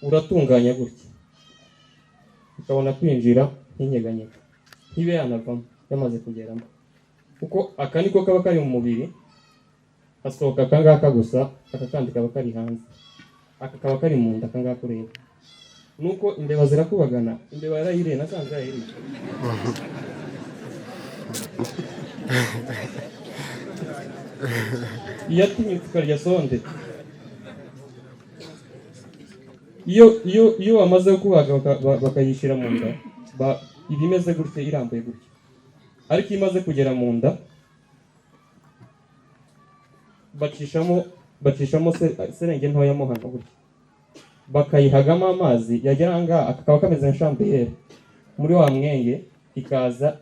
Uratunganya gutya ikabona kwinjira ntinyeganyega, ntibe yanavamo yamaze kugeramo, kuko aka niko kaba kari mu mubiri, hasohoka aka ngaka gusa, aka kandi kaba kari hanze, aka kaba kari mu nda, aka ngaka ureba. Nuko imbeba zirakubagana, imbeba yarayiriye, nasanze yarayiriye. Iyo atinyutse ikarya sonde. Iyo bamaze kubaga bakayishyira mu nda, iba imeze gutya, irambuye gutya. Ariko iyo imaze kugera mu nda, bacishamo serenge ntoya mo hano gutya, bakayihagamo amazi, yagera aha ngaha kakaba kameze nka shambiyeri muri wa mwenge, ikaza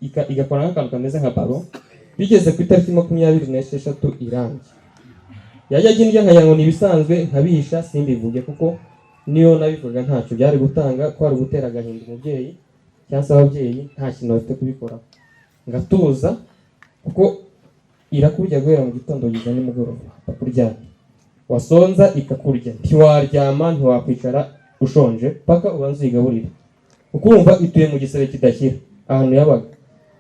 igakora nk'akantu kameze nka baro. Bigeze ku itariki 26 irangiye, yajya ajya indya nkagira ngo ni ibisanzwe, nkabihisha simbivuge, kuko niyo nabivuga ntacyo byari gutanga, ko ari ugutera agahinda umubyeyi cyangwa se ababyeyi, nta kintu bafite kubikora. Ngatuza, kuko irakurya guhera mu gitondo kugeza nimugoroba, bakakuryama, wasonza ikakurya, ntiwaryama, ntiwakwicara ushonje paka ubanza uyigaburire, kuko urumva ituye mu gisebe kidakira. Ahantu yabaga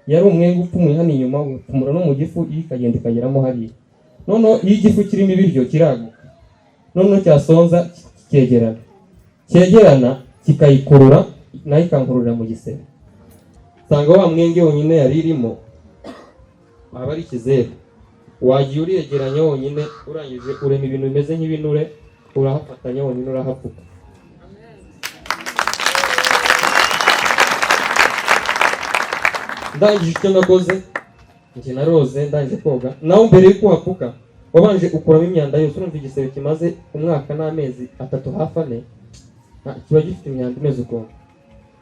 yari umwenge upfumuye hano inyuma, ugapfumura no mu gifu, iyo ikagenda ikageramo hariya. Noneho iyo igifu kirimo ibiryo kiraguka, noneho cyasonza kikegerana, cyegerana kikayikurura, nayo ikankururira mu gisebe. Usanga wa mwenge wonyine yari irimo aba ari ikizeru, wagiye uriyegeranya wonyine, urangije urema ibintu bimeze nk'ibinure, urahafatanya wonyine, urahapfuka. Ndangije icyo nakoze, njye naroze, ndangije koga, nawe mbere yuko uhapfuka wabanje ukuramo imyanda yose. Urumva igisebe kimaze umwaka n'amezi 3 hafi 4, kiba gifite imyanda imeze ukuntu.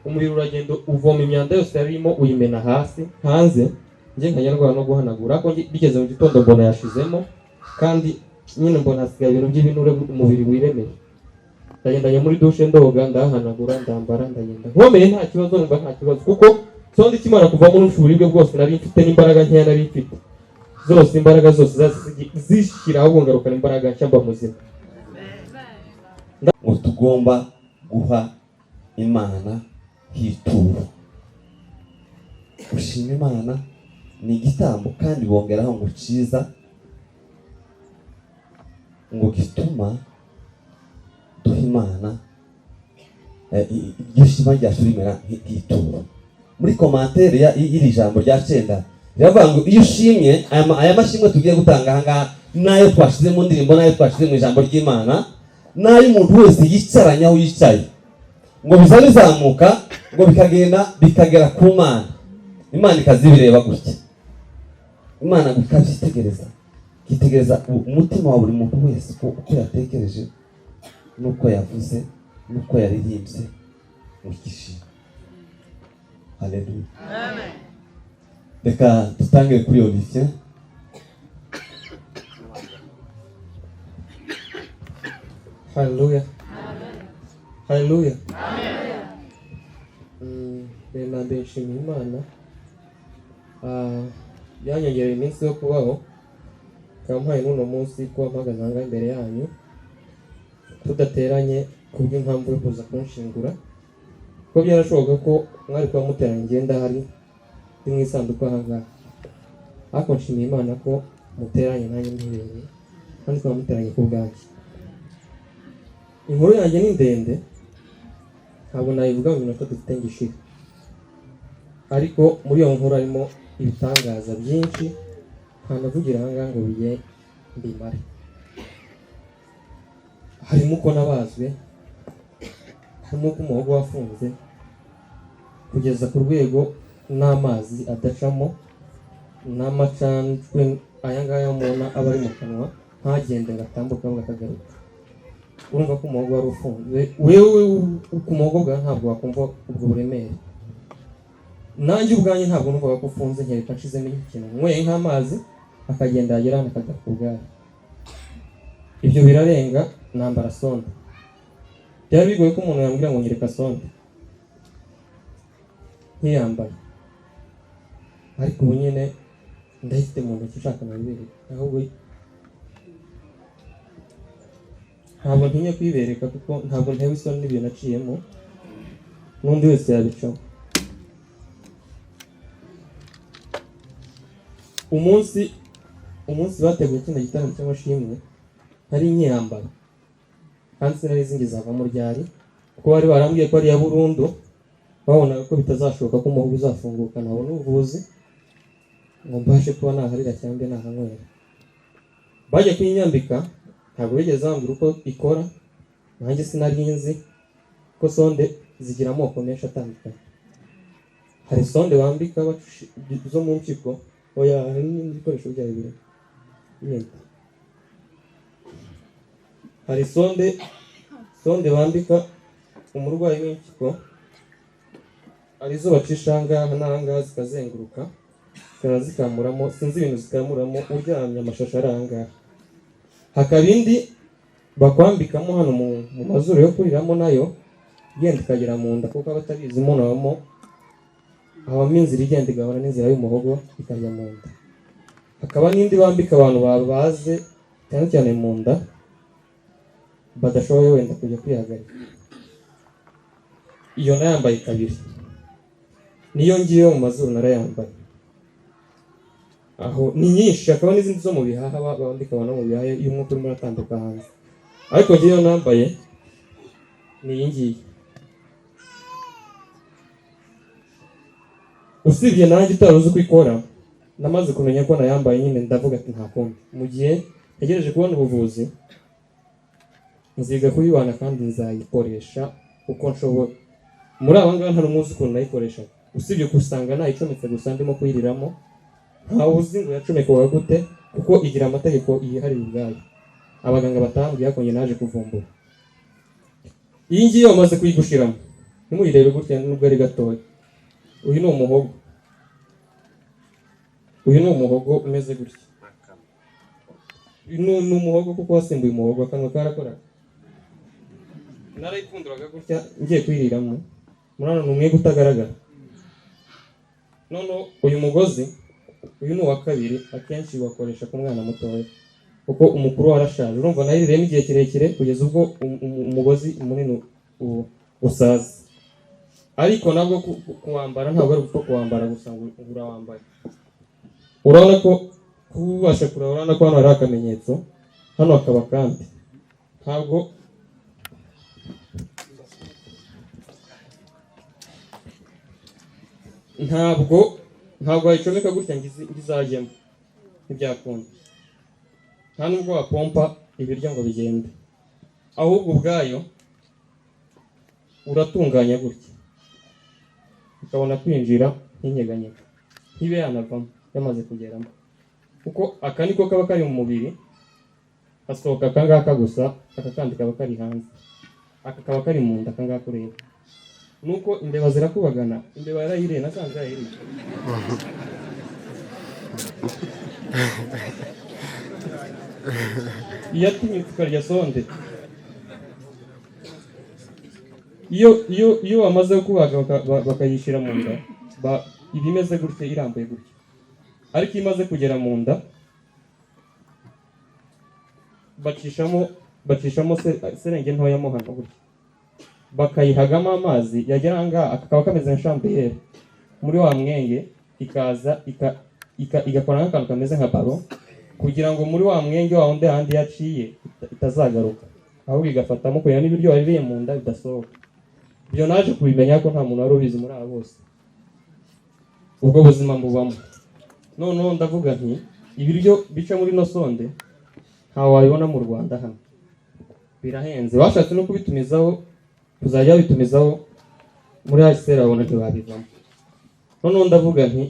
Umubiri uragenda uvoma imyanda yose yarimo, uyimena hasi hanze. Njye nkajya ndwara no guhanagura, ariko bigeze mu gitondo mbona yashizemo, kandi nyine mbona hasigaye ibintu by'ibinure, umubiri wiremeye. Ndagenda njya muri dushe, ndoga, ndahanagura, ndambara, ndagenda nkomeye, nta kibazo, numva nta kibazo, kuko sonde ikimara kuvamo n'uburibwe bwose nari mfite n'imbaraga nkeya nari mfite zose, imbaraga zose zishyira, ahubwo ngarukana imbaraga nshya, mba muzima. Ngo tugomba guha Imana hituro. Gushima Imana ni igitambo, kandi bongeraho ngo cyiza, ngo gituma duha Imana, iryo shima ryacu rimera nk'ituro. Muri commentaire y'iri jambo rya 9 riravuga ngo iyo ushimye, aya mashimwe tugiye gutanga aha ngaha, n'ayo twashize mu ndirimbo, n'ayo twashize mu ijambo ry'Imana, n'ayo umuntu wese yicaranye aho yicaye, ngo biza bizamuka, ngo bikagenda bikagera ku Mana, Imana ikazibireba gutya, Imana ikabyitegereza, ikitegereza umutima wa buri muntu wese uko yatekereje, n'uko yavuze, n'uko yaririmbye, mukishima. Haleluya. Amen. Reka dutangire kuri Olivier. Haleluya. Haleluya. Mbere na mbere nshimiye Imana. Yanyongereye iminsi yo kubaho, ikaba mpaye n'uno munsi kuba mpagaze aha ngaha imbere yanyu tudateranye kubw'impamvu yo kuza kunshingura, kuko byarashoboka ko mwari kuba muteranye njye ndahari ndi mu isanduku aha ngaha, ariko nshimiye Imana ko muteranye nanjye mbibereye, kandi kuba muteranye ku bwanjye. Inkuru yanjye ni ndende, ntabwo nayivuga mu minota dufite ngo ishire, ariko muri iyo nkuru harimo ibitangaza byinshi ntanavugira aha ngaha ngo biye mbimare. Harimo uko nabazwe, harimo uko umuhogo wafunze kugeza ku rwego n'amazi adacamo, n'amacandwe aya ngaya mubona aba ari mu kanwa ntagende ngo atambuke ahubwo akagaruka. Urumva ko umuhogo wari ufunze, wewe ku muhogo bwawe ntabwo wakumva ubwo buremere. Nanjye ubwanjye ntabwo numvaga ko ufunze, nkereka nshizemo ikintu nyweye nk'amazi akagenda yagera hano akagaruka ubwayo. Ibyo birarenga, nambara sonde. Byari bigoye ko umuntu yambwira ngo nyereka sonde nkiyambaye, ariko ubu nyine ndayifite mu ntoki, nshaka nabibereka. Ahubwo Ntabwo ntinya kuyibereka kuko ntabwo ntewe isoni n'ibintu naciyemo, n'undi wese yabicamo. Umunsi bateguye kino gitaramo cy'amashimwe nari nkiyambara, kandi sinari nzi ngo izavamo ryari, kuko bari barambwiye ko ari iya burundu, babonaga ko bitazashoboka ko umuhogo uzafunguka nabona ubuvuzi ngo mbashe kuba naharira cyangwa mbe nahanywera. Bajya kuyinyambika ntabwo bigeze bambwira uko ikora, nanjye sinari nzi ko sonde zigira amoko menshi atandukanye. Hari sonde bambika zo mu mpyiko, oya hari n'ibindi bikoresho byayo biri bindi. Hari sonde bambika umurwayi w'impyiko, hari izo bacisha aha ngaha n'aha ngaha zikazenguruka, zikaba zikamuramo, sinzi ibintu zikamuramo, uryamye amashashi ari aha ngaha. Hakaba indi bakwambikamo hano mu mazuru yo kuriramo, nayo igenda ikagera mu nda, kuko abatabizi muno habamo inzira igenda igahura n'inzira y'umuhogo ikajya mu nda. Hakaba n'indi bambika abantu babaze cyane cyane mu nda badashoboye wenda kujya kwihagarika. Iyo nayambaye kabiri, niyo ngiyo mu mazuru narayambaye. Aho ni nyinshi. Hakaba n'izindi zo mu bihaha bambika abantu mu bihaha iyo umwuka urimo uratambuka hanze, ariko ngiyo nambaye ni iyi ngiyi. Usibye nanjye utari uzi uko ikora, namaze kumenya ko nayambaye nyine, ndavuga ati nta kundi, mu gihe ntegereje kubona ubuvuzi nziga kuyibana kandi nzayikoresha uko nshoboye. Muri aba ngaba nta n'umwe uzi ukuntu nayikoresha, usibye gusanga nayicometse gusa ndimo kuyiriramo, ntawe uzi ngo yacomekwaga gute, kuko igira amategeko yihariye ubwayo, abaganga batambwiye, ariko njye naje kuvumbura. Iyi ngiyi bamaze kuyigushiramo, ntimuyirebe gutya nubwo ari gatoya. Uyu ni umuhogo, uyu ni umuhogo umeze gutya. Ni umuhogo kuko wasimbuye umuhogo, akanwa karakoraga. Narayipfunduraga gutya ngiye kuyiriramo, murabona ni umwega utagaragara. Noneho uyu mugozi, uyu ni uwa kabiri, akenshi bakoresha ku mwana mutoya kuko umukuru warashaje. Urumva nayiriremo igihe kirekire kugeza ubwo umugozi munini usaza. Ariko nabwo kuwambara ntabwo ari gupfa kuwambara gusa ngo urawambaye. Urabona ko kubasha kureba, urabona ko hano hari akamenyetso, hano hakaba kandi ntabwo wayicomeka gutya ngo izajyemo, ntibyakunda. Nta nubwo wapompa ibiryo ngo bigende, ahubwo ubwayo uratunganya gutya ikabona kwinjira ntinyeganyega, ntibe yanavamo yamaze kugeramo, kuko aka niko kaba kari mu mubiri, hasohoka aka ngaka gusa, aka kandi kaba kari hanze, aka kaba kari mu nda, aka ngaka ureba. Nuko imbeba zirakubagana, imbeba yarayiriye nasanze yarayiriye. Iyo atinyutse ukarya sonde, iyo bamaze kubaga bakayishyira mu nda, iba imeze gutya, irambuye gutya. Ariko iyo imaze kugera mu nda, bacishamo serenge ntoya mo hano gutya, bakayihagamo amazi yagera aha ngaha, aka kaba kameze nka shambuyeri muri wa mwenge, ikaza igakora nk'akantu kameze nka baro, kugira ngo muri wa mwenge wa wundi handi yaciye itazagaruka, ahubwo igafatamo kugira n'ibiryo waririye mu nda bidasohoka. Ibyo naje kubimenya ko nta muntu wari ubizi muri aba bose. Ubwo buzima mbubamo. Noneho ndavuga nti ibiryo bica muri ino sonde ntawe wabibona mu Rwanda hano, birahenze. Bashatse no kubitumizaho, kuzajya babitumizaho muri HCR babona ntibabivamo. Noneho ndavuga nti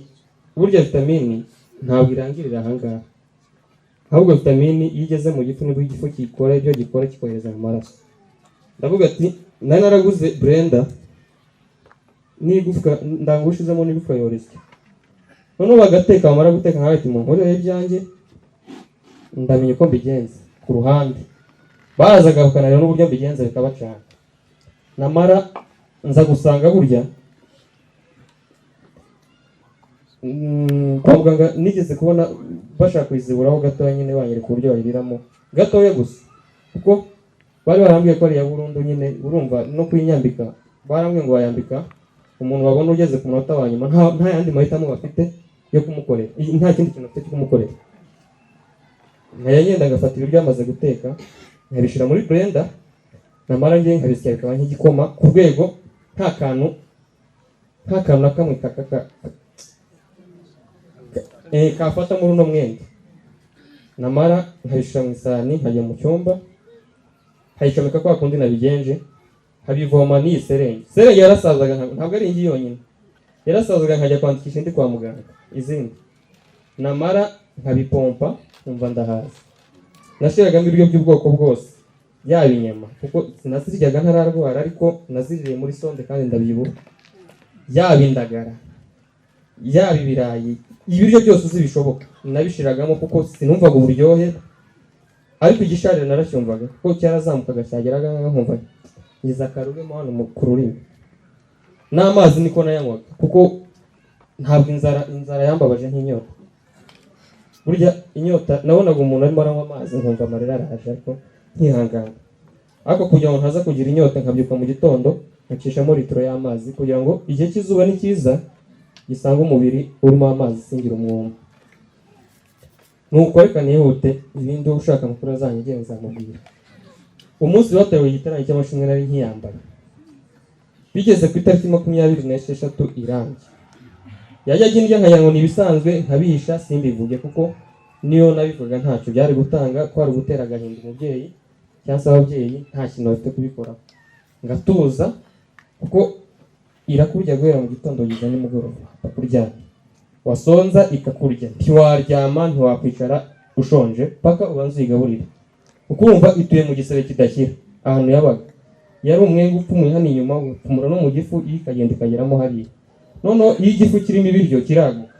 burya vitamini ntabwo irangirira aha ngaha, ahubwo vitamini iyo igeze mu gifu nibwo igifu gikora ibyo gikora kikohereza mu maraso. Ndavuga ati nari naraguze blender n'igufwa, ndangushizemo n'igufwa yorisya. Noneho bagateka, bamara guteka nkawe ati munkorere ibyanjye, ndamenya uko mbigenza ku ruhande. Barazaga bakanareba n'uburyo mbigenza bikabacanga. Namara nza gusanga burya kwa muganga nigeze kubona bashaka kuyiziburaho gatoya nyine, banyereka uburyo bayiriramo gatoya gusa, kuko Bari barambwiye ko ari iya burundu nyine, urumva no kuyinyambika barambwiye ngo bayambika umuntu babona ugeze ku munota wa nyuma, nta yandi mahitamo bafite yo kumukorera, nta kindi kintu bafite cyo kumukorera. Nkajya ngenda ngafata ibiryo bamaze guteka, nkabishyira muri blender, namara ngiye nkabisya bikaba nk'igikoma, ku rwego nta kantu na kamwe kafata muri uno mwenda. Namara nkabishyira mu isahani, nkajya mu cyumba nkayicomeka kwa kundi nabigenje, nkabivoma n'iyi serenge. Serenge yarasazaga, ntabwo ari iyi yonyine yarasazaga, nkajya kwandikisha indi kwa muganga izindi. Namara nkabipompa, nkumva ndahaza. Nashiragamo ibiryo by'ubwoko bwose, yaba inyama, kuko sinaziryaga ntararwara, ariko naziriye muri sonde kandi ndabyibuha, yaba indagara, yaba ibirayi, ibiryo byose uzi bishoboka nabishiragamo, kuko sinumvaga uburyohe, ariko igisharira naracyumvaga, kuko cyarazamukaga cyageraga nkumva ngize akarurimo hano ku rurimi. N'amazi niko nayanywaga, kuko ntabwo inzara yambabaje nk'inyota. Burya inyota, nabonaga umuntu arimo aranywa amazi nkumva amarira araje, ariko nkihangana. Ariko kugira ngo ntaza kugira inyota, nkabyuka mu gitondo nkacishamo litiro y'amazi, kugira ngo igihe cy'izuba ni cyiza gisanga umubiri urimo amazi, singira umwuma. Nuko reka nihute, ibindi ushaka amakuru azanyegere nzamubwira. Umunsi batewe igiterane cy'amashimwe nari nkiyambaye, bigeze ku itariki 26 irangi yajyaga indya, nkagira ngo ni ibisanzwe, nkabihisha simbivuge, kuko niyo nabivuga ntacyo byari gutanga, ko ari ugutera agahinda umubyeyi cyangwa se ababyeyi, nta kintu bafite kubikoraho. Ngatuza, kuko irakurya guhera mu gitondo kugeza nimugoroba bakakuryama, wasonza ikakurya, ntiwaryama, ntiwakwicara ushonje paka ubanza uyigaburire. Kuko urumva ituye mu gisebe kidakira. Ahantu yabaga yari umwenge upfumuye hano inyuma, ugapfumura no mu gifu, iyo ikagenda ikageramo hariya. Noneho iyo igifu kirimo ibiryo kiraguka,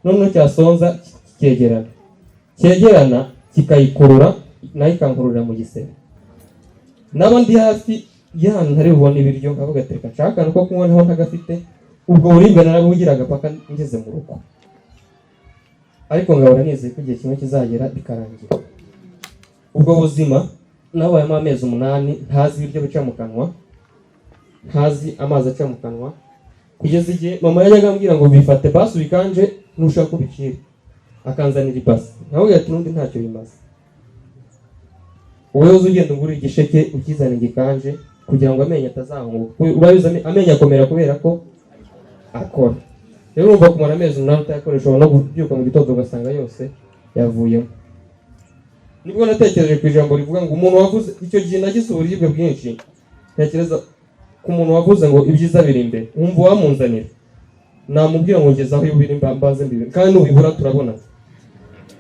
noneho cyasonza kikegerana, cyegerana kikayikurura, nayo ikankururira mu gisebe. Naba ndi hafi y'ahantu ntari bubone ibiryo, nkavuga ati reka nshake akantu ko kunywa niho ntagafite. Ubwo buribwe narabugiraga paka ngeze mu rugo, ariko ngahora nizeye ko igihe kimwe kizagera bikarangira. Ubwo buzima nabayemo amezi 8, ntazi ibiryo bica mu kanwa, ntazi amazi aca mu kanwa, kugeza igihe mama yajyaga ambwira ngo bifate basi ubikanje, nushaka ubicire, akanzanira ibasi, nkavuga ati n'undi ntacyo bimaze, wowe uza ugenda ugura igisheke ukizana igikanje kugira ngo amenyo atazahunguka. Kuko urabizi amenyo akomera kubera ko akora. Rero urumva kumara amezi 8 utayakoresha, ushobora no kubyuka mu gitondo ugasanga yose yavuyemo. Nibwo natekereje ku ijambo rivuga ngo umuntu wavuze, icyo gihe nagize uburibwe bwinshi, ntekereza ku muntu wavuze ngo ibyiza biri imbere, wumva uwamunzanira namubwira ngo ngeze aho biri mbanze mbibone, kandi nubibura turabona,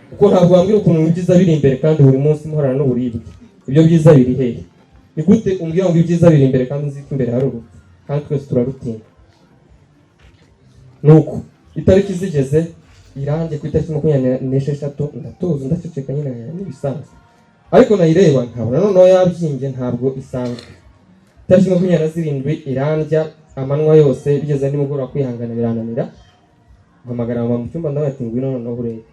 kuko ntabwo wambwira ukuntu ibyiza biri imbere kandi buri munsi muhorana n'uburibwe. Ibyo byiza biri hehe? Ni gute umbwira ngo ibyiza biri imbere kandi nzi ko imbere hari urupfu, kandi twese turarutinya? Nuko itariki zigeze irangiye ku itariki 26, ndatuza, ndaceceka nyine n'ibisanzwe, ariko nayireba nkabona noneho yabyimbye, ntabwo isanzwe. Itariki 27 irandya amanywa yose, bigeze nimugoroba kwihangana birananira, mpamagara mama mu cyumba, ndabaye ati ngwino noneho urebe.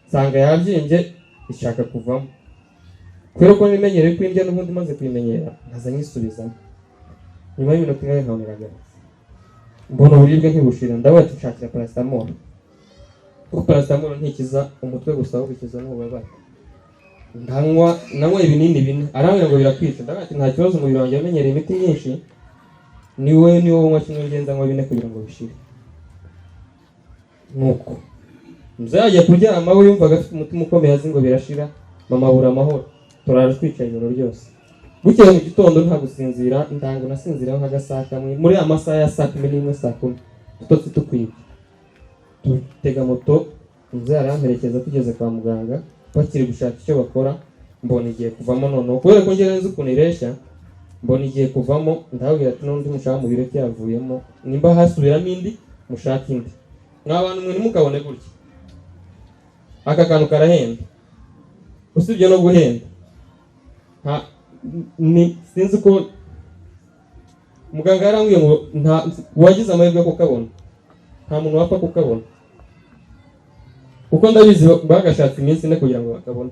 Nsanga yabyimbye ishaka kuvamo. Kubera ko nimenyereye ko indya n'ubundi maze kuyimenyera, nkaza nyisubizamo. Nyuma y'iminota ingahe nkabona iragarutse, mbona uburibwe ntibushira. Ndabaye ati nshakira paracetamol, kuko paracetamol ntikiza umutwe gusa, ahubwo ikiza n'ububabare. Ndanywa, nanywa ibinini bine, arambwira ngo birakwica. Ndavuga ati nta kibazo, umubiri wanjye wamenyereye imiti myinshi, niwe unywa kimwe, ngenda nywa bine kugira ngo bishire. Nuko mzee yagiye kuryama, we yumvaga afite umutima ukomeye, azi ngo birashira. Mama abura amahoro, turara twicaye ijoro ryose. Bukeye mu gitondo nta gusinzira, ndango nasinziraho nk'agasaha kamwe muri ya masaha ya saa 11, saa 10, tutotsi tukwibye, dutega moto, mzee aramperekeza. Tugeze kwa muganga bakiri gushaka icyo bakora, mbona igiye kuvamo. Noneho kubera ko njyewe nzi ukuntu ireshya, mbona igiye kuvamo, ndababwira ati n'undi mushaka mubireke, yavuyemo, nimba hasubiramo indi mushake indi. Mwa bantu mwe ntimukabone gutya, aka kantu karahenda. Usibye no guhenda, nta ni sinzi uko muganga yarambwiye ngo nta uwagize amahirwe yo kukabona, nta muntu wapfa kukabona, kuko ndabizi bagashatse iminsi 4 kugira ngo bakabone.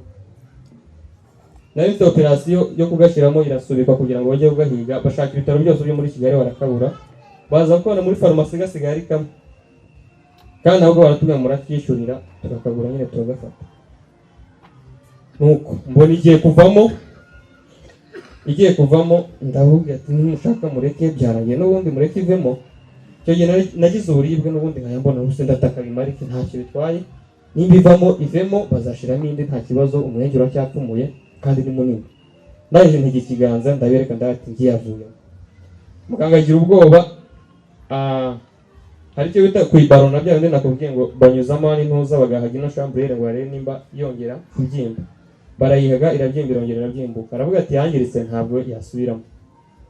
Nari mfite operasiyo yo kugashyiramo, irasubikwa kugira ngo bajye kugahiga. Bashaka ibitaro byose byo muri Kigali barakabura, baza kubona muri farumasi gasigaye ari kamwe, kandi nabwo baratubwira murakishyurira, turakagura nyine turagafata. Nuko mbona igiye kuvamo, igiye kuvamo, ndavuga ati nimushaka mureke, byarangiye n'ubundi mureke ivemo. Icyo gihe nagize uburibwe n'ubundi nkajya mbona ubuse ndataka bimarike, ntacyo bitwaye, nimba ivamo ivemo, bazashiramo indi nta kibazo, umwenge uracyapfumuye kandi ni munini. Ndangije ntega ikiganza ndabereka, ndati ngiye avuyemo. Muganga agira ubwoba. Hari icyo bita kuyibarona, bya bindi nakubwiye ngo banyuzamo n'intuza bagahaga ino chambre ngo barebe nimba yongera kubyimba. Barayihaga irabyimba, irongera irabyimbuka. Aravuga ati yangiritse ntabwo yasubiramo,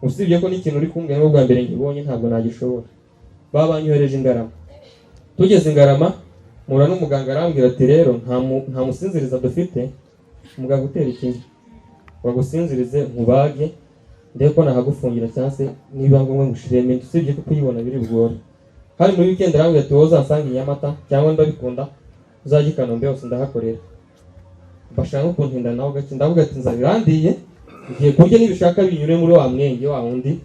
usibye ko n'ikintu uri kumbwira ngo bwa mbere ngibonye ntabwo nagishobora. Babanyohereje Ingarama. Tugeze Ingarama mpura n'umuganga, arambwira ati rero nta musinziriza dufite, umuganga utera ikinya bagusinzirize nkubage ndebe ko nahagufungira cyangwa se niba ngombwa ngushiremo indi, usibye ko kuyibona biri bugore. Hari muri weekend, arambwira ati wowe uzansanga i Nyamata cyangwa ndabikunda uzajye i Kanombe hose ndahakorera. Bashaka kuntinda naho gake, ndavuga ati nzabirandiye ngiye kurya, nibishaka binyure muri wa mwenge wa wundi,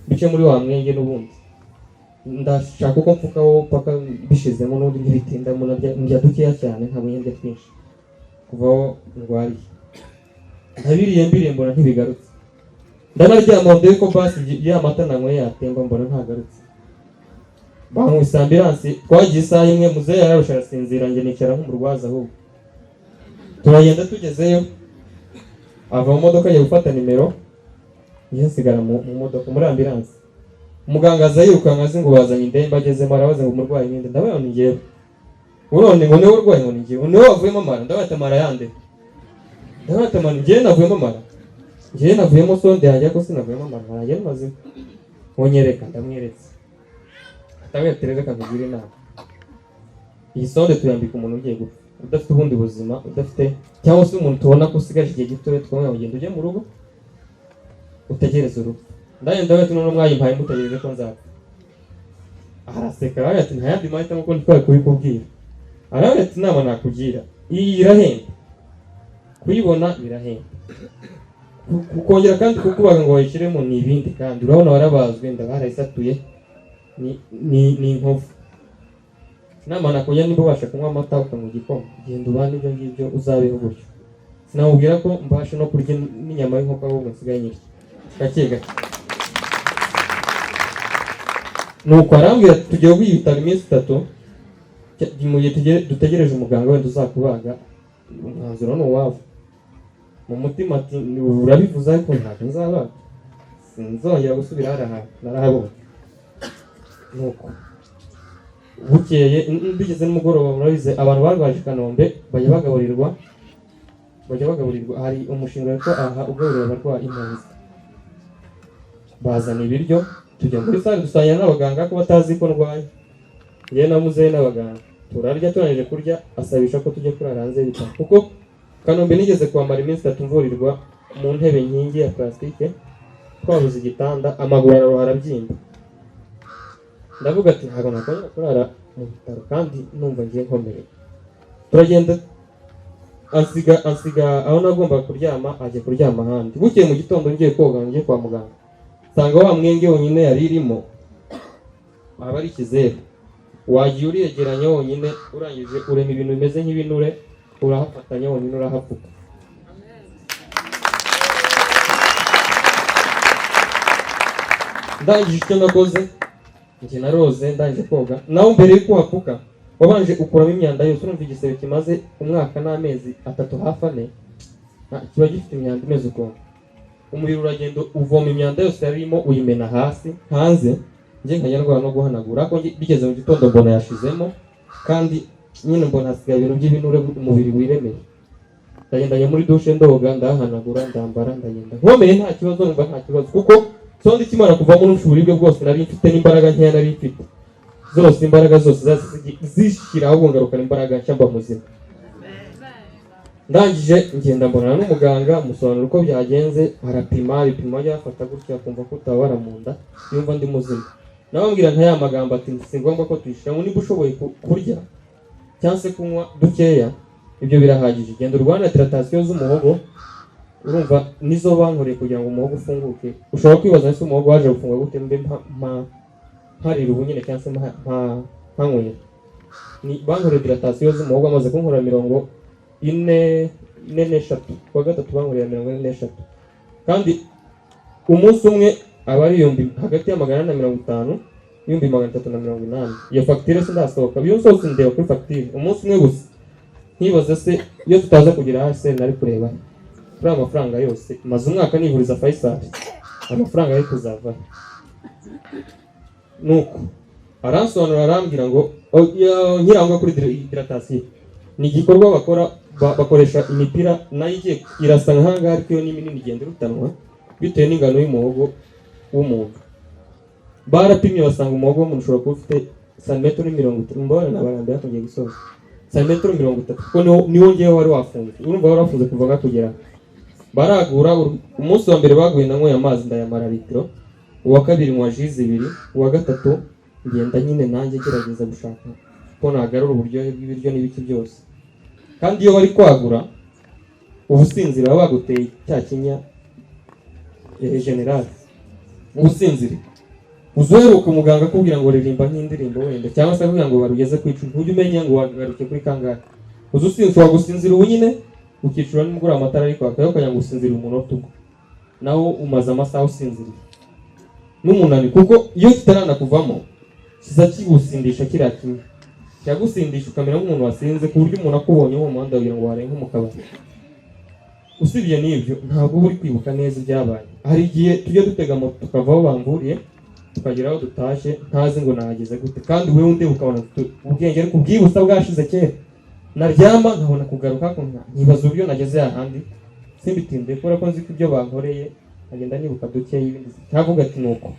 bice muri wa mwenge n'ubundi ndashaka uko mfukaho paka bishizemo, n'ubundi ntibitindamo, ndya dukeya cyane, ntabwo ndya twinshi kuva aho ndwariye. Ndabiriye mbiriye mbona ntibigarutse, ndanaryama ndebe ko basi ya mata nanyweye yatemba, mbona ntagarutse. Bankubise ambulance, twagiye isaha imwe, muzehe yararusha arasinzira, njye nicara nk'umurwaza ahubwo. Turagenda, tugezeyo ava mu modoka agiye gufata nimero, njye nsigara mu modoka muri ambulance. Umuganga aza yirukanka azi ngo bazanye indembe, agezemo arabaza ngo umurwayi ninde? Ndabaye ni njyewe. Urone ngo niwe urwaye? Ngo ni njyewe. Niwe wavuyemo amara? Ndabaye ati amara yande? Ndabaye ati amara njyewe navuyemo amara, njyewe navuyemo sonde yanjye ariko sinavuyemo amara, yanjye ni mazima. Wonyereka, ndamweretse. Atabwira ati reka nkugire inama, iyi sonde tuyambika umuntu ugiye gupfa udafite ubundi buzima udafite, cyangwa se umuntu tubona ko usigaje igihe gito, twamubwira ngo genda ujye mu rugo utegereze urupfu. Ndagenda ndavuga ati none mwayimpaye mutegereje ko nzapfa? Araseka, aravuga ati nta yandi mahitamo ko ntitwari kubikubwira. Aravuga ati inama nakugira, iyi irahenda kuyibona, birahenda kongera kandi kukubaga ngo wayishyiremo ni ibindi, kandi urabona warabazwe inda barayisatuye ni inkovu. Inama nakugira, niba ubasha kunywa amata ukanywa igikoma, genda ubane ibyo ngibyo uzabeho gutyo. Sinamubwira ko mbasha no kurya n'inyama y'inkoko, ahubwo nsigaye nyirya gake gake. Nuko arambwira ati tugiye kwiyitaba iminsi 3 mu gihe dutegereje umuganga wenda uzakubaga, umwanzuro ni uwawe. Mu mutima ati urabivuze ariko ntabwo nzabaga, sinzongera gusubira hariya hantu narahabonye. Nuko bukeye bigeze nimugoroba, murabizi abantu barwaje i Kanombe bajya bagaburirwa, bajya bagaburirwa, hari umushinga witwa aha ugaburira abarwayi impunzi. Bazana ibiryo tujya muri sale dusangira n'abaganga ko batazi ko ndwaye, njyewe na muzehe n'abaganga turarya. Turangije kurya asabisha ko tujya kurara hanze y'ibitaro, kuko Kanombe nigeze kuhamara iminsi 3 mvurirwa mu ntebe nkingi ya plastique, twabuze igitanda, amaguru araruha arabyimba. Ndavuga ati ntabwo nakongera kurara mu bitaro kandi numva ngiye nkomerewe. Turagenda, ansiga aho nagombaga kuryama, ajya kuryama ahandi. Bukeye mu gitondo ngiye koga ngiye kwa muganga, nsanga wa mwenge wonyine yari irimo aba ari ikizeru, wagiye uriyegeranya wonyine, urangije urema ibintu bimeze nk'ibinure, urahafatanya wonyine urahapfuka. Ndangije icyo nakoze njye naroze, ndangije koga, naho mbere yuko uhapfuka wabanje ukuramo imyanda yose. Urumva igisebe kimaze umwaka n'amezi 3 hafi 4 kiba gifite imyanda imeze ukuntu. Umubiri uragenda uvoma imyanda yose yarimo uyimena hasi hanze, njye nkajya ndwara no guhanagura, ariko bigeze mu gitondo mbona yashizemo, kandi nyine mbona hasigaye ibintu by'ibinure, umubiri wiremeye. Ndagenda njya muri dushe ndoga, ndahanagura, ndambara, ndagenda nkomeye nta kibazo, numva nta kibazo, kuko sonde ikimara kuvamo n'ubushobozi uburibwe bwose nari mfite n'imbaraga nkeya nari mfite zose, imbaraga zose zishyira ahubwo ngarukana imbaraga nshya mba muzima. Ndangije ngenda mbonana n'umuganga, musobanura uko byagenze, arapima ibipimo yafata gutya akumva ko utabara mu nda, yumva ndi muzima. Nawe ambwira nka ya magambo ati si ngombwa ko tuyishyiramo, niba ushoboye kurya cyangwa se kunywa dukeya ibyo birahagije, genda urwane tiratasiyo z'umuhogo Urumva nizo bankoreye kugira ngo umuhogo ufunguke. Ushobora kwibaza ese umuhogo waje gufunga gute, mbe mparira ubu nyine cyangwa se mpanywera. Ni bankoreye dilatation z'umuhogo, amaze kunkorera 43, kuwa gatatu bankorera 43, kandi umunsi umwe aba ari ibihumbi hagati ya 450 n'380,000. Iyo fagitire sindasohoka, iyo nsohotse ndeba kuri fagitire umunsi umwe gusa, nkibaza se iyo tutaza kugira hasi nari kureba kuri aya mafaranga yose. Maze umwaka nivuriza Faisal, amafaranga yo kuzava. Nuko aransobanurira, arambwira ngo nkirangwa kuri dilatation ni igikorwa bakora, bakoresha imipira nayo igiye irasa nk'ahangaha, ariko iyo ni minini igenda irutanwa bitewe n'ingano y'umuhogo w'umuntu. Barapimye basanga umuhogo w'umuntu ushobora kuba ufite santimetero 30, mbabarira nabarambiye ariko ngiye gusoza, santimetero 30, kuko niwo ngewe wari wafunze. Urumva wari wafunze kuva ngaha kugera aha. Baragura umunsi wa mbere baguye nanyweye amazi ndayamara litiro, uwa kabiri nywa jus zibiri, uwa gatatu ngenda nyine nanjye ngerageza gushaka ko nagarura uburyohe bw'ibiryo n'ibiki byose. Kandi iyo bari kwagura ubusinzira baba baguteye cya kinya general ubusinzire. Uzuheruka umuganga akubwira ngo ririmba nk'indirimbo wenda, cyangwa se akubwira ngo barugeze ku 10, ntujye umenya ngo wagaruke kuri kangahe. Uzi usinzira, ushobora gusinzira ubu nyine ukicura nimugoroba amatara ari kwaka, ukagira ngo usinzire umunota umwe, nawo umaze amasaha usinziriye n'umunani, kuko iyo kitaranakuvamo kiza kigusindisha. Kiriya kimwe kiragusindisha ukamera nk'umuntu wasinze, ku buryo umuntu akubonye nko mu muhanda wagira ngo warenga mu kabari. Usibye n'ibyo, ntabwo uba uri kwibuka neza ibyabaye. Hari igihe tujya dutega moto tukava aho bamvuriye tukagera aho dutashye ntazi ngo nahageze gute, kandi wowe undi ukabona ufite ubwenge ariko ubwibutsa bwashize kera. Naryama nkabona kugaruka nkibaza uburyo nageze ahandi. Simbitinde kubera ko nzi ko ibyo bankoreye nkagenda nibuka dukeya, ibindi ntavuga ati nuko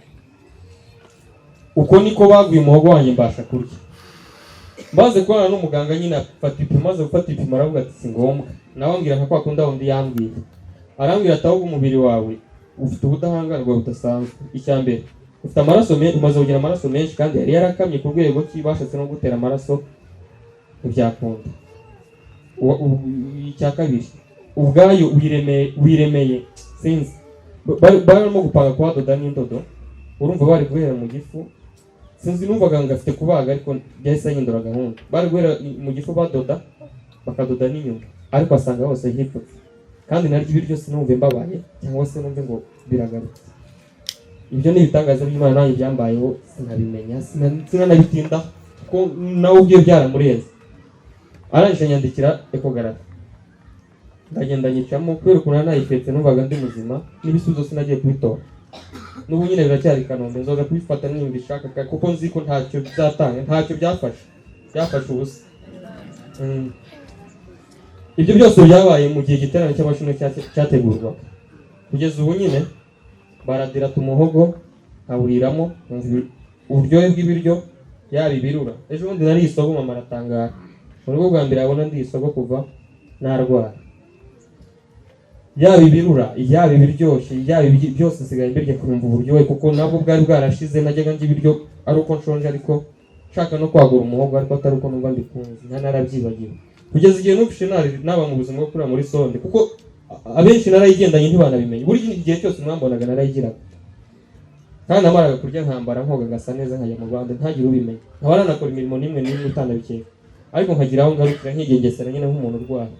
uko niko baguye umuhogo wanjye mbasha kurya. Maze kubana n'umuganga nyine afata ipimo, maze gufata ipimo aravuga ati si ngombwa. Nawe ambwira nka kwa kundi undi yambwiye, arambwira ati ahubwo umubiri wawe ufite ubudahangarwa budasanzwe. Icya mbere, ufite amaraso menshi, umaze kugira amaraso menshi, kandi yari yarakamye ku rwego ki bashatse no gutera amaraso ntibyakunda. Icya kabiri, ubwayo wiremeye sinzi. Barimo gupanga kuhadoda n'indodo, urumva bari guhera mu gifu, sinzi, numvaga ngo afite kubaga ariko byahise ahindura gahunda. Bari guhera mu gifu badoda, bakadoda n'inyuma, ariko asanga hose hipfutse, kandi naryo ibiryo sinumve mbabaye cyangwa se numve ngo biragarutse. Ibyo ni ibitangaza by'Imana, nanjye byambayeho sinabimenya, sinanabitinda kuko nawe ubwiye byaramurenze. Arangije anyandikira échographie, ndagenda nyicamo kubera ukuntu nari nayifetse, numvaga ndi muzima n'ibisubizo sinagiye kubitora. N'ubu nyine biracyari i Kanombe, nzoza kubifata nimbishaka kuko nzi ko ntacyo bizatanga, ntacyo byafashe, byafashe ubusa. Ibyo byose byabaye mu gihe igiterane cy'amashimwe cyategurwaga. Kugeza ubu nyine baradirata umuhogo nkawuriramo, nkumva uburyohe bw'ibiryo, yaba ibirura. Ejo bundi nariye isogo, mama aratangara. Mu rugo bwa mbere abona ndi isogo kuva narwara. Yaba ibirura, yaba ibiryoshye, yaba byose nsigaye mbirya kumva uburyohe, kuko nabwo bwari bwarashize. Najyaga ndya ibiryo ari uko nshonje, ariko nshaka no kwagura umuhogo, ariko atari uko numva mbikunze, nta narabyibagiwe. Kugeza igihe numvise naba mu buzima bwo kurira muri sonde, kuko abenshi narayigendanye ntibanabimenye. Buri gihe cyose mwambonaga narayigiraga, kandi namaraga kurya nkambara nkoga gasa neza nkajya mu Rwanda ntagire ubimenya, nkaba nanakora imirimo n'imwe n'imwe utanabikeka, ariko nkagira aho ngarukira nkigengesera nyine nk'umuntu urwaye.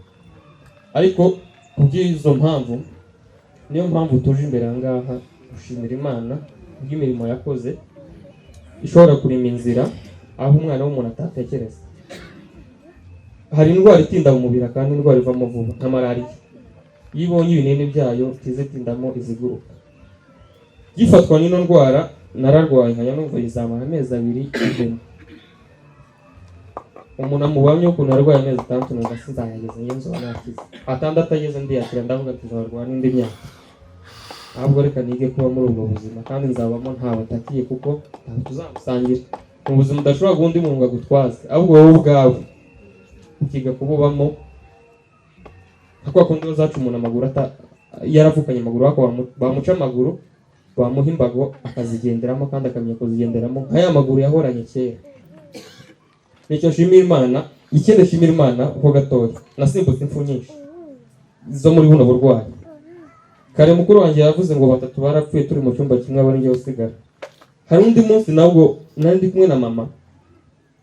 Ariko kubw'izo mpamvu, niyo mpamvu tuje imbere aha ngaha gushimira Imana kubw'imirimo yakoze ishobora kurema inzira aho umwana w'umuntu atatekereza. Hari indwara itinda mu mubiri kandi indwara ivamo vuba nka malariya. Iyo ibonye ibinini byayo tizitindamo iziguruka. Gifatwa n'ino ndwara nararwaye, nkajya numva izamara amezi 2 ivemo. Umuntu amubamye ukuntu yarwaye amezi 6, numva sinzayageza njye nzoba nakize. 6 ageze ndiyakira, ndavuga ati nzarwara n'indi myaka, ahubwo reka nige kuba muri ubwo buzima kandi nzabamo ntawe atakiye, kuko ntawe tuzamusangira. Mu buzima udashobora guha undi muntu ngo agutwaze, ahubwo wowe ubwawe ukiga kububamo, nka kwa kundi bazaca umuntu amaguru ata yaravukanye amaguru, ariko bamuca amaguru bamuha imbago akazigenderamo kandi akamenya kuzigenderamo nka ya maguru yahoranye kera. Nicyo nshimira Imana. Ikindi nshimira Imana ho gatoya, nasimbutse impfu nyinshi zo muri buno burwayi. Kare mukuru wanjye yavuze ngo batatu barapfuye turi mu cyumba kimwe, aba ari njye usigara. Hari undi munsi nabwo nari ndi kumwe na mama,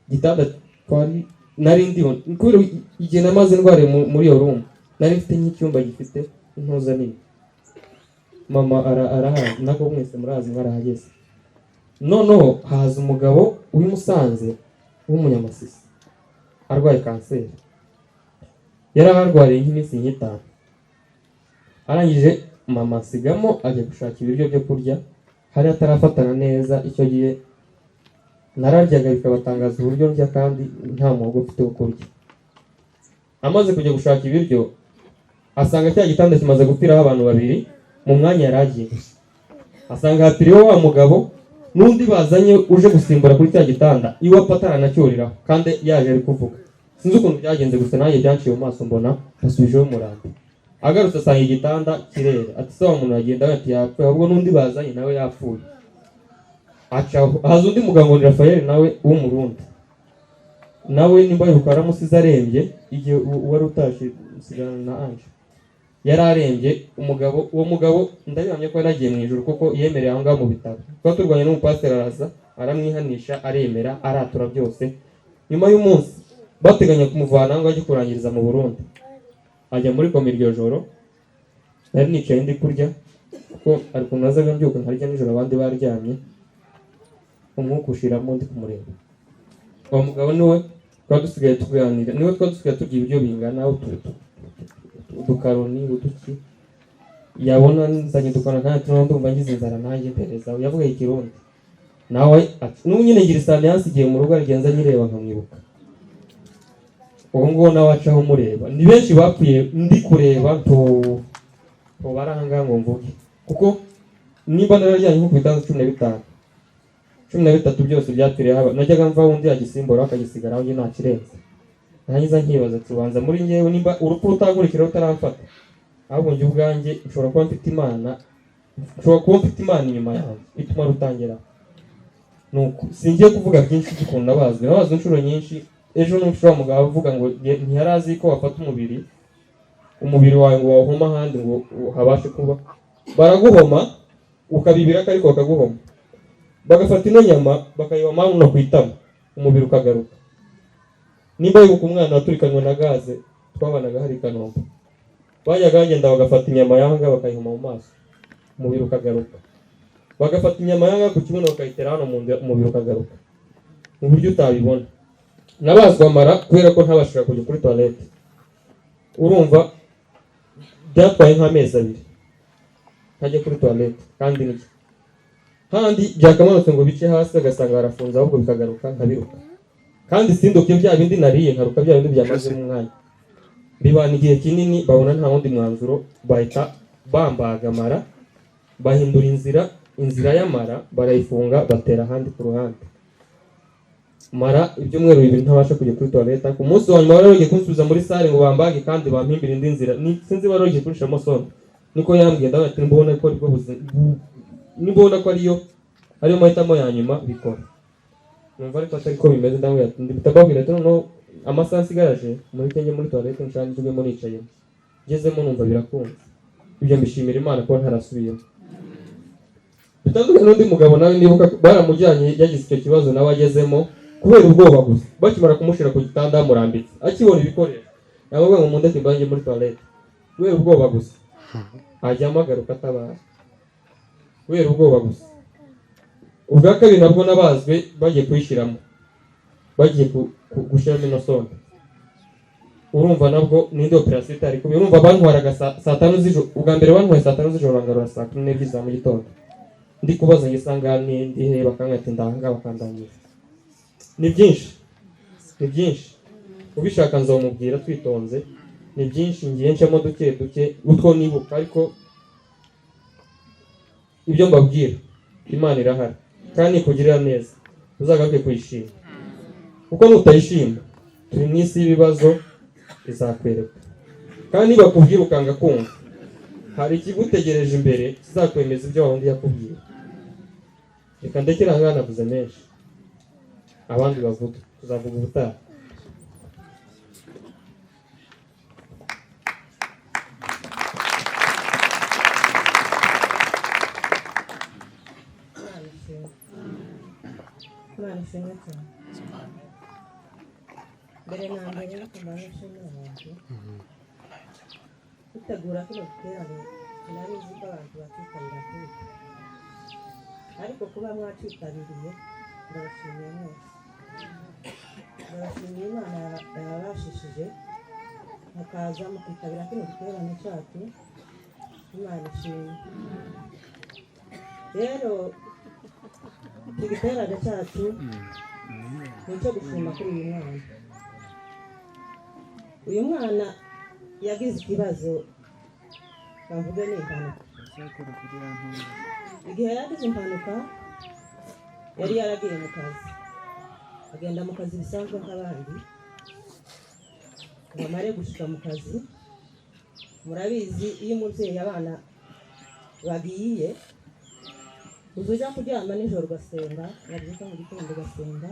gitanda twari nari ndiho, kubera igihe namaze ndwariye muri iyo room, nari mfite nk'icyumba gifite intuza nini. Mama arahazi, nako mwese murazi, mwarahageze. Noneho haza umugabo w'i Musanze w'umunyamasisi arwaye kanseri, yari aharwariye nk'iminsi nk'itanu. Arangije mama asigamo ajya gushaka ibiryo byo kurya, hari atarafatana neza. Icyo gihe nararyaga bikabatangaza uburyo ndya kandi nta muhogo mfite wo kurya. Amaze kujya gushaka ibiryo asanga cya gitanda kimaze gupfiraho abantu babiri mu mwanya yari agiye gusa, asanga hapfiriyeho wa mugabo n'undi bazanye uje gusimbura kuri cya gitanda, iwe apfa ataranacyuriraho kandi yaje ari kuvuga. Sinzi ukuntu byagenze, gusa nanjye byanciye mu maso, mbona basubijeho umurambo. Agarutse asanga igitanda kirera, ati se wa muntu aragenda? Ati yapfuye, ahubwo n'undi bazanye nawe yapfuye. Acaho haza undi mugabo ngo ni Rafael nawe w'Umurundi, nawe nimba yibuka waramusize arembye igihe wari utashye usigarana na Ange, yari arembye umugabo. Uwo mugabo ndabihamya ko yaragiye mu ijuru kuko yemereye aho ngaho mu bitaro. Twari turwanye n'umupasiteri, araza aramwihanisha, aremera, aratura byose. Nyuma y'umunsi bateganya kumuvana aho ngaho ajya kurangiriza mu Burundi, ajya muri koma. Iryo joro nari nicaye ndi kurya, kuko ari ukuntu nazaga mbyuka nkarya nijoro abandi baryamye, umwuka ushiramo ndi kumureba. Uwo mugabo niwe twari dusigaye tuganira, niwe twari dusigaye turya ibiryo bingana, udukaroni, uduki. Yabona nzanye udukaroni kandi turimo, ndumva ngize inzara nanjye mpereza. Yavuga Ikirundi nawe ati n'ubu nyine ngira isahani yansigiye mu rugo, arigenza nyireba nkamwibuka. Uwo nguwo nawe acaho mureba. Ni benshi bapfuye ndi kureba, ntubara aha ngaha ngo mvuge, kuko nimba nararyanye nko ku bitanda 15, 13 byose byapfiriye haba. Najyaga mva undi yagisimbura akagisigara, njye nta kirenze. Narangiza nkibaza ati ubanza muri njyewe nimba urupfu rutangurikira rutaramfata, ahubwo njye ubwanjye nshobora kuba mfite Imana, nshobora kuba mfite Imana inyuma yanjye ituma rutangeraho. Nuko singiye kuvuga byinshi by'ukuntu nabazwe, nabazwe inshuro nyinshi. Ejo n'ushobora mugabo avuga ngo ntiyari azi ko wafata umubiri wawe ngo wawuhome ahandi ngo habashe kuba baraguhoma, ukabibira ariko bakaguhoma, bagafata ino nyama bakayihoma hano ku itama, umubiri ukagaruka. Nimba wibuka umwana waturikanywe na gaze twabanaga hari i Kanombe, bajyaga bagenda bagafata inyama y'aha bakayihoma mu maso, umubiri ukagaruka. Bagafata inyama y'aha ku kibuno bakayitera hano mu nda, umubiri ukagaruka mu buryo utabibona. Nabazwe amara kubera ko ntabashije kujya kuri toilette. Urumva byatwaye nk'amezi 2 ntajya kuri toilette, kandi niki handi byakamanutse ngo bice hasi agasanga harafunze, ahubwo bikagaruka nkabiruka, kandi sinduke bya bindi nariye, nkaruka bya bindi byamazemo umwanya. Bibana igihe kinini, babona nta wundi mwanzuro, bahita bambaga amara, bahindura inzira, inzira y'amara barayifunga, batera ahandi ku ruhande. Mara ibyumweru 2 ntabasha kujya kuri toilette. Ku munsi wa nyuma bari bagiye kunsubiza muri salle ngo bambage kandi bampimbire indi nzira, ni sinzi bari bagiye kunshiramo sonde, niko yambwiye. Ndavuga ati mbona ko aribwo buzima, nibona ko ariyo mahitamo ya nyuma, bikora. Numva ariko atari ko bimeze. Ndavuga ati ndibita mbabwira ati noneho amasaha nsigaraje muri njye muri toilette nshangijwemo nicayemo, ngezemo numva birakunze. Ibyo mbishimira Imana kuba ntarasubiyemo. Bitandukanye n'undi mugabo nawe nibuka baramujyanye yagize icyo kibazo, nawe agezemo kubera ubwoba gusa, bakimara kumushyira ku gitanda bamurambitse, akibona ibikoresho nawe ngo mundeke mbange muri toilette, kubera ubwoba gusa ajyamo agaruka atabara, kubera ubwoba gusa. Ubwa kabiri nabwo nabazwe bagiye kuyishyiramo, bagiye gushyiramo ino sonde. Urumva nabwo n'indi operasiyo itari kuba. Urumva bantwaraga saa 5 z'ijoro. Ubwa mbere bantwaye saa 5 z'ijoro, bangarura saa 12 za mu gitondo. Ndi kubaza ngo isanga ndi he, bakambwira ati ndahanga, bakandangira. Ni byinshi, ni byinshi, ubishaka nzamubwira twitonze. Ni byinshi ngiye ncamo duke duke utwo nibuka, ariko ibyo mbabwira, Imana irahari kandi ikugirira neza, uzagaruke kuyishima, kuko nutayishima turi mu isi y'ibibazo, izakwereka. Kandi nibakubwira ukanga kumva, hari ikigutegereje imbere kizakwemeza ibyo wa wundi yakubwiye. Reka ndekere aha ngaha, navuze menshi, abandi bavuga tuzavuga ubutaha. Imana ishimwe cyane. Mbere na mbere reka mbanze nshimire abantu gutegura kino giterane. Sinari nzi ko abantu bakitabira kwiga, ariko kuba mwacitabiriye ndabashimiye mwese. Ndabashimiye Imana yababashishije mukaza mukitabira kino giterane cyacu. Imana ishimwe. Rero iki giterane cyacu ni icyo gushima kuri uyu mwana. Uyu mwana yagize ikibazo, bavuge ni impanuka. Igihe yagize impanuka yari yaragiye mu kazi, agenda mu kazi bisanzwe nk'abandi. Ngo amare gushika mu kazi, murabizi iyo umubyeyi abana bagiye, uza ujya kuryama nijoro ugasenga, wabyuka mu gitondo ugasenga,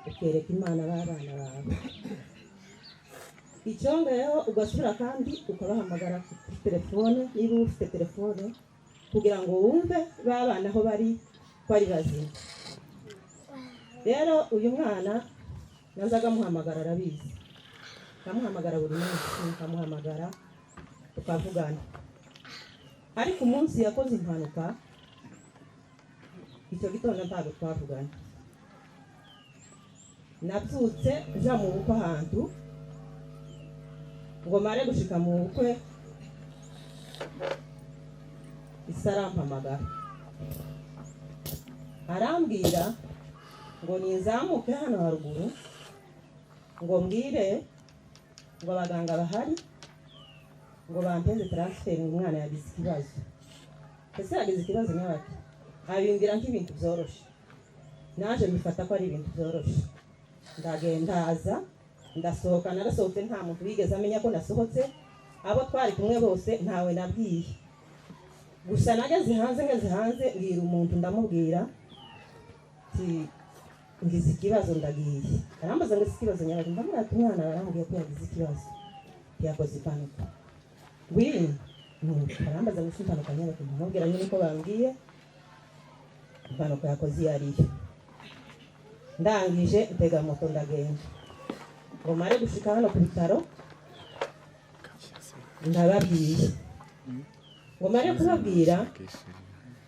ukereka Imana b'abana bawe. Icyongeyeho ugasubira kandi ukabahamagara kuri telefone niba uba ufite telefone, kugira ngo wumve b'abana aho bari ko ari bazima. Rero uyu mwana nazaga amuhamagara, arabizi, nkamuhamagara buri munsi, nkamuhamagara tukavugana. Ariko umunsi yakoze impanuka, icyo gitondo ntabwo twavugana. Nabyutse nja mu bukwe ahantu, ngo mare gushika mu bukwe ise arampamagara, arambwira ngo nizamuke hano haruguru, ngo mbwire ngo abaganga bahari ngo bampeze transfer, ngo umwana yagize ikibazo. Ese yagize ikibazo nyabaki? Abimbwira nk'ibintu byoroshe, naje mbifata ko ari ibintu byoroshe. Ndagenda ndaza ndasohoka. Narasohotse, nta muntu wigeze amenya ko nasohotse. Abo twari kumwe bose ntawe nabwiye. Gusa nageze hanze, ngeze hanze mbwira umuntu, ndamubwira ati ngize ikibazo ndagiye. Arambaza ngo ese ikibazo nyabaki? Ndamubwira ati umwana barambwiye ko yagize ikibazo, yakoze impanuka. Ngwino. Arambaza ngo ese impanuka nyabaki? Ndamubwira nyine ko bambwiye impanuka yakoze iyo ariyo. Ndangije ntega moto ndagenda, ngo mare gushika hano ku bitaro ndababwiye. Ngo mare kubabwira,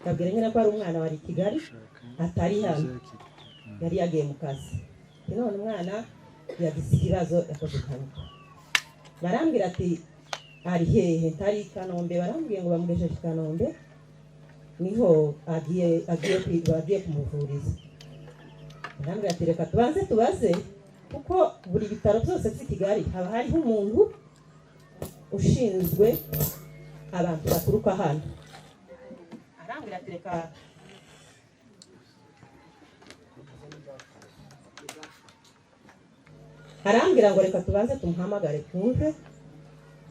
ndabwira nyine ko ari umwana wari i Kigali atari hano, yari yagiye mu kazi. None umwana yagize ikibazo, yakoze impanuka. Barambwira ati ari hehe? Ntari i Kanombe. Barambwiye ngo bamugejeje i Kanombe, niho agiye, agiye kumuvuriza. Barambwira ati reka tubanze tubaze, kuko buri bitaro byose by'i Kigali haba hariho umuntu ushinzwe abantu baturuka hano. Arambwira ati reka arambwira ngo reka tubanze tumuhamagare twumve,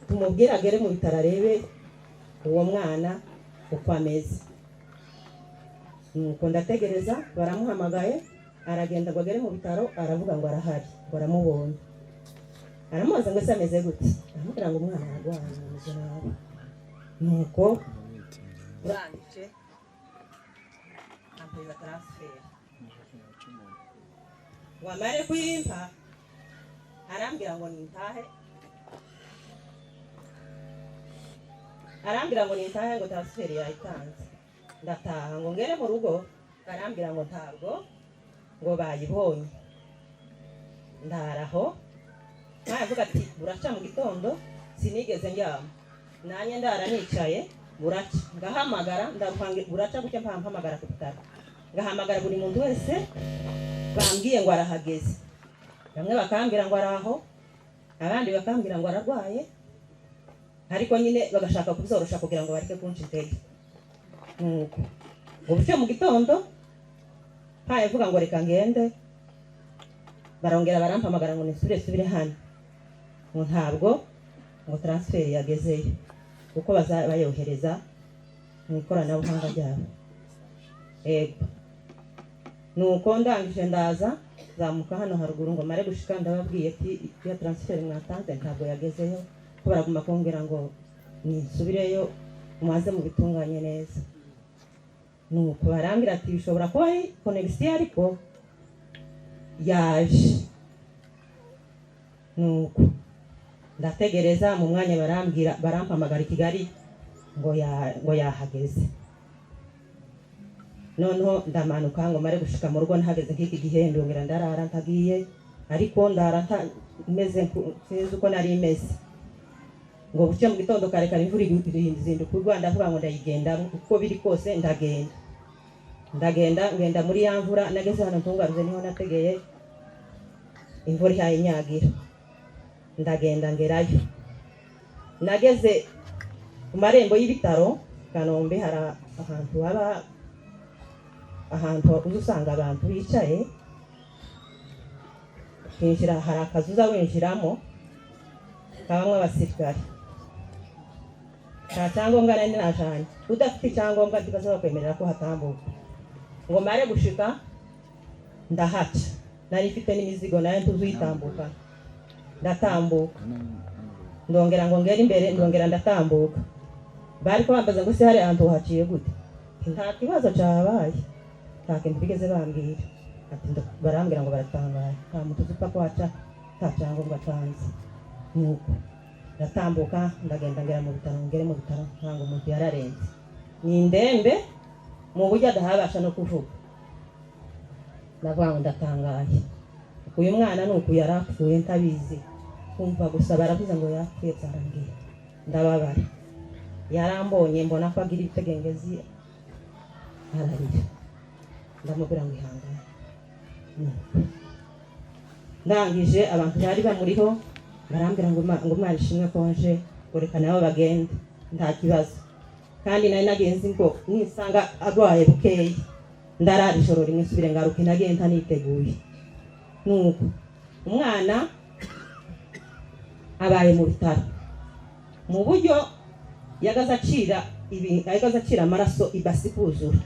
tumubwire agere mu bitaro arebe uwo mwana uko ameze. Nuko ndategereza, baramuhamagaye, aragenda ngo agere mu bitaro, aravuga ngo arahari, ngo aramubonye. Aramubaza ngo ese ameze gute? Aramubwira ngo umwana ararwaye, ameze nabi. Nuko urangije ampereza transfer, wamare kuyimpa arambwira ngo nintahe, arambwira ngo nintahe, ngo transfer yayitanze. Ndataha, ngo ngere mu rugo barambwira ngo ntabwo ngo bayibonye. Ndaraho nkavuga ati buraca mu gitondo, sinigeze ndyama nanjye, ndara nicaye. Buraca ngahamagara, ndaruhange buraca gutya, mpahamagara ku bitaro, ngahamagara buri muntu wese bambwiye ngo arahageze. Bamwe bakambwira ngo araho, abandi bakambwira ngo ararwaye, ariko nyine bagashaka kubyorosha kugira ngo bareke kunca intege. Nuko ngo bucye mu gitondo mpaye mvuga ngo reka ngende, barongera barampamagara ngo nisubire subire hano, ngo ntabwo ngo transfer yagezeyo, kuko bayohereza mu ikoranabuhanga ryabo. Ego, nuko ndangije ndaza zamuka hano haruguru, ngo mare gushika ndababwiye ati ya transfer mwatanze ntabwo yagezeyo, ko baraguma kumbwira ngo nisubireyo mumaze mubitunganye neza. Nuko barambwira ati bishobora kuba ari connexion, ariko Yaje. Nuko ndategereza, mu mwanya barambwira, barampamagara i Kigali ngo yahageze. Noneho ndamanuka ngo mare gushika mu rugo, nahageze nk'iki gihe, ndongera ndarara ntagiye, ariko ndara meze sinzi uko nari meze. Ngo buce mu gitondo kare kare, imvura izinduka u Rwanda, ndavuga ngo ndayigendamo uko biri kose. Ndagenda, ndagenda, ngenda muri ya mvura. Nageze hano ntungaruze, niho nategeye imvura ihaye inyagira. Ndagenda ngerayo, nageze ku marembo y'ibitaro Kanombe, hari ahantu haba ahantu uza usanga abantu bicaye, hinjira, hari akazu uza winjiramo kabamwo abasirikare. Nta cyangombwa nari najanye, udafite icyangombwa ntibaza bakwemerera ko hatambuka. Ngo mare gushika ndahaca, nari mfite n'imizigo nayo ntuzi uyitambuka. Ndatambuka, ndongera ngo ngere imbere, ndongera ndatambuka. Bari kubambaza ngo se hari ahantu haciye gute? Nta kibazo cyabaye, nta kintu bigeze bambwira. Ati barambwira ngo baratangaye, nta muntu uzi upfa kuhaca nta cyangombwa atanze. Nuko ndatambuka, ndagenda ngera mu bitaro. Ngere mu bitaro ntabwo umuntu yararenze, ni indembe mu buryo adahabasha no kuvuga. Ndavuga ngo ndatangaye, uyu mwana ni uku yari apfuye ntabizi, kumva gusa baravuze ngo yapfuye byarangiye, ndababara. Yarambonye, mbona ko agira ibitegengezi, ararira. Ndamubwira ngo ihangane. Nuko ndangije, abantu bari bamuriho barambwira ngo ngo Imana ishimwe konje, ngo reka nabo bagende nta kibazo. Kandi nari nagenzi ngo nisanga arwaye bukeya ndarara ijoro rimwe nsubire ngaruke, nagenda niteguye. Nuko umwana abaye mu bitaro mu buryo yagaze acira ibi, yagaze acira amaraso, ibasi kuzura,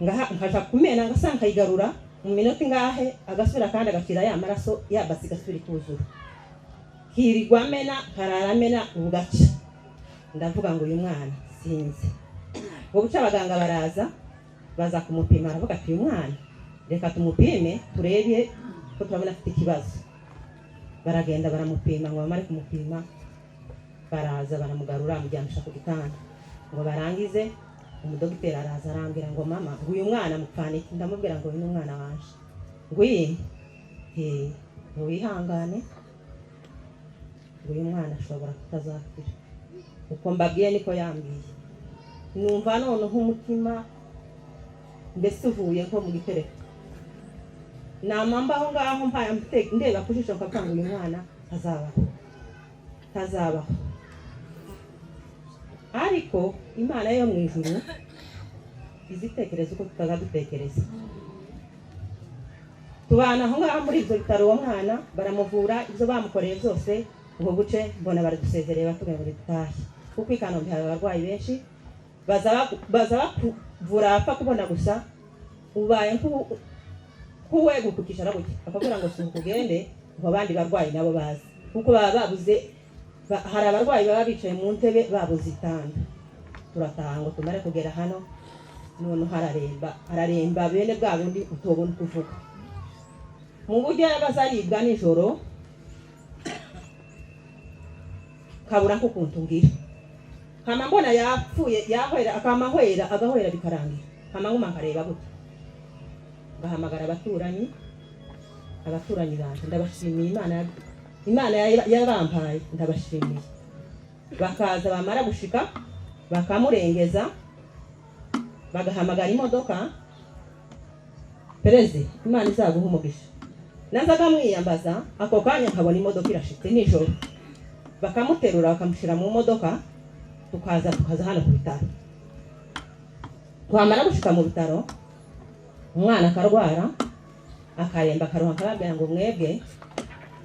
ngaha nkaja kumena, ngasanga nkayigarura mu minota ingahe, agasubira kandi agacira ya maraso, ya basi igasubira ikuzura. Kirirwa amena, karara amena bugaca. Ndavuga ngo uyu mwana sinzi ngo buca. Abaganga baraza, baza kumupima, aravuga ati uyu mwana reka tumupime turebe ko turabona afite ikibazo. Baragenda baramupima, ngo bamare kumupima baraza baramugarura, amujyamisha ku gitanda. Ngo barangize, umudogiteri araza arambwira ngo mama, ngo uyu mwana mupfana iki? Ndamubwira ngo uyu ni umwana wanje. Ngo iyi ngo wihangane, ngo uyu mwana ashobora kutazakira uko mbabwiye. Niko yambwiye. Numva noneho umutima mbese uvuye nko mu gitereko. Nama mbaho ngaho mpaye ndeba ku jisho, nkavuga ngo uyu mwana ntazabaho, ntazabaho. Ariko Imana yo mu ijuru izitekereza uko tutazadutekereza. Tubana aho ngaho muri ibyo bitaro, uwo mwana baramuvura, ibyo bamukoreye byose. Ubwo buce mbona baradusezereye, batubwira ngo dutahe, kuko i Kanombe hari abarwayi benshi baza bakuvura, apfa kubona gusa ubaye nk'uweguka ukicara gutya, bakakubwira ngo suhuka ugende, ngo abandi barwayi nabo baze, kuko baba babuze hari abarwayi baba bicaye mu ntebe babuze itanda. Turataha, ngo tumare kugera hano noneho araremba, araremba bene bwa bundi utobona uko uvuga, mu buryo yagaze aribwa nijoro kabura nk'ukuntu ngira, nkama mbona yapfuye, yahwera, akama ahwera, agahwera bikarangira, nkama nguma nkareba gutya, ngahamagara abaturanyi. Abaturanyi banje ndabashimiye, Imana yabampaye, ndabashimiye. Bakaza, bamara gushika bakamurengeza, bagahamagara imodoka. Perezida, Imana izaguha umugisha. Nazaga mwiyambaza, ako kanya nkabona imodoka irashitse nijoro, bakamuterura bakamushyira mu modoka, tukaza hano ku bitaro. Twamara gushika mu bitaro, umwana akarwara, akaremba, akaruha, akababwira ngo mwebwe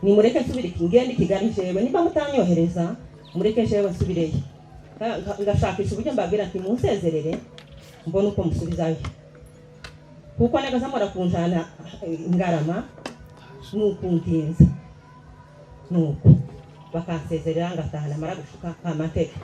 nimureke nsubire ngende i Kigali jewe, niba mutanyohereza mureke jewe nsubireyo. Ngashakisha uburyo mbabwira ati munsezerere mbone uko musubizayo, kuko nagazamura kunjana ingarama nukuntinza. Nuko bakansezerera ngataha, namara gushuka kamateka.